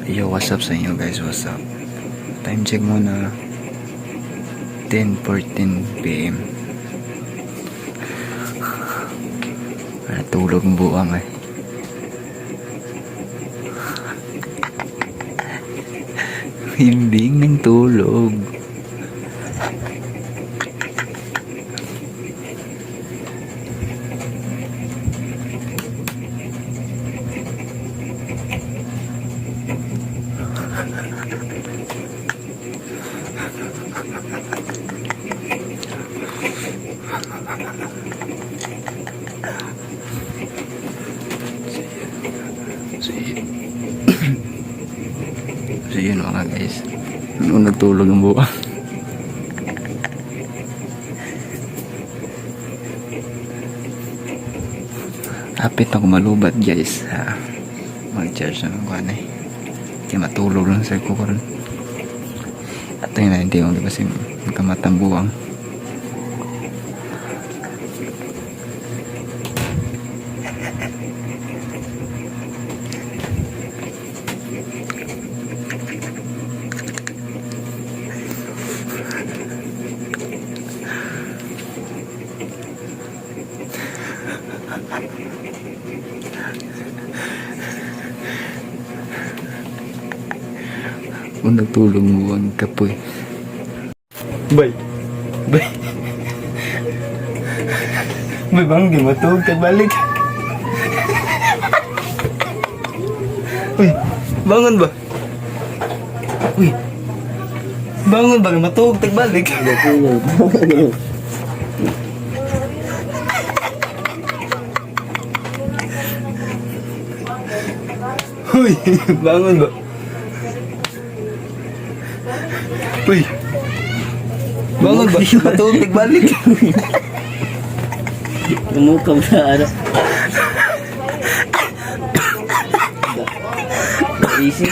Yo, what's up sa inyo guys? What's up? Time check muna. 10:14 PM. Natulog ang buwang eh. Himbing ng tulog. So yun mga guys, nung nagtulog ang buwan. Hapit ako malubat guys, mag-charge na ng kuhan eh, kaya matulog lang sa ko ron. At yun na hindi ko kasi magkamatang buwang. Kung nagtulog mo ang kapoy. Bay! Bay! Bay bang di matulog kagbalik? Uy! Bangon ba? Uy! Bangon ba? Matulog tagbalik? Uy! Bangon ba? Uy! Bangon ba? Matulog balik. Lumukam sa ano. Easy.